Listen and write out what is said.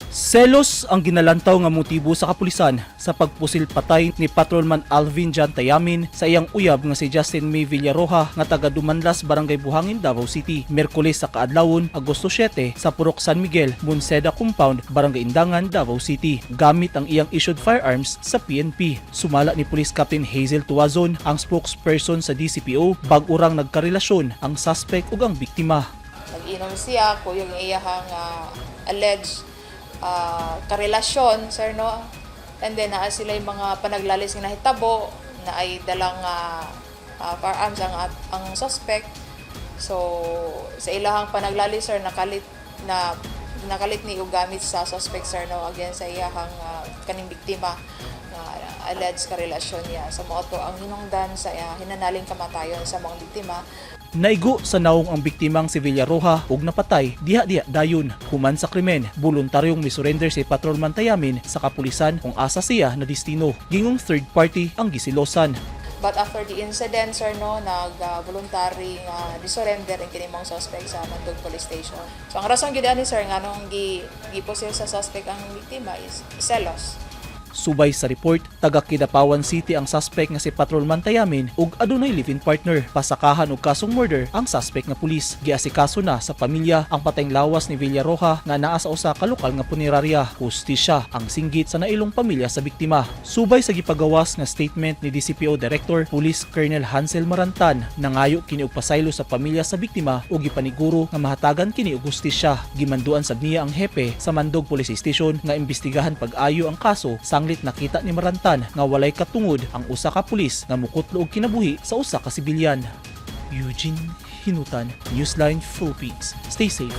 Selos ang ginalantaw nga motibo sa kapulisan sa pagpusil patay ni Patrolman Alvin John Tayamin sa iyang uyab nga si Justin May Villaroja nga taga Dumanlas, Barangay Buhangin, Davao City. Miyerkules sa kaadlawon, Agosto 7, sa Purok San Miguel, Monseda Compound, Barangay Indangan, Davao City. Gamit ang iyang issued firearms sa PNP. Sumala ni Police Captain Hazel Tuazon, ang spokesperson sa DCPO, bag-o rang nagkarelasyon ang suspect ug ang biktima. Nag-inom siya kuyog ang iyahang alleged karelasyon, sir, no? And then naa sila yung mga panaglalis nga nahitabo na ay dalang firearms ang suspect. So sa ilahang panaglalis, sir, nakalit na nakalit ni og gamit sa suspect, sir, no, against sa iyahang kaning biktima nga alleged karelasyon niya. So mao to ang hinungdan sa hinanaling kamatayon sa mga biktima. Naigo sa nawong ang biktimang si Villaroja ug napatay diha-diha dayon. Human sa krimen, voluntaryong misurrender si Patrolman Tayamin sa kapulisan kung asa siya na destino. Gingong third party ang gisilosan. But after the incident, sir, no, nag-voluntary nga di-surrender ang kini mong suspect sa Mandog Police Station. So ang rason gyud ani, sir, nganong gipusil sa suspect ang biktima is selos. Subay sa report, taga Kidapawan City ang suspect nga si Patrolman Tayamin ug adunay live-in partner. Pasakahan og kasong murder ang suspect nga pulis. Giasikaso na sa pamilya ang patayng lawas ni Villaroja nga naa sa usa ka lokal nga punerarya. Hustisya ang singgit sa nailong pamilya sa biktima. Subay sa gipagawas nga statement ni DCPO Director Police Colonel Hansel Marantan, nangayo kini og pasaylo sa pamilya sa biktima ug gipaniguro nga mahatagan kini og hustisya. Gimanduan sab niya ang hepe sa Mandog Police Station nga imbestigahan pag-ayo ang kaso sanglit nakita ni Marantan nga walay katungod ang usa ka pulis nga mukutlo og kinabuhi sa usa ka sibilyan. Eugene Hinutan, Newsline Philippines. Stay safe.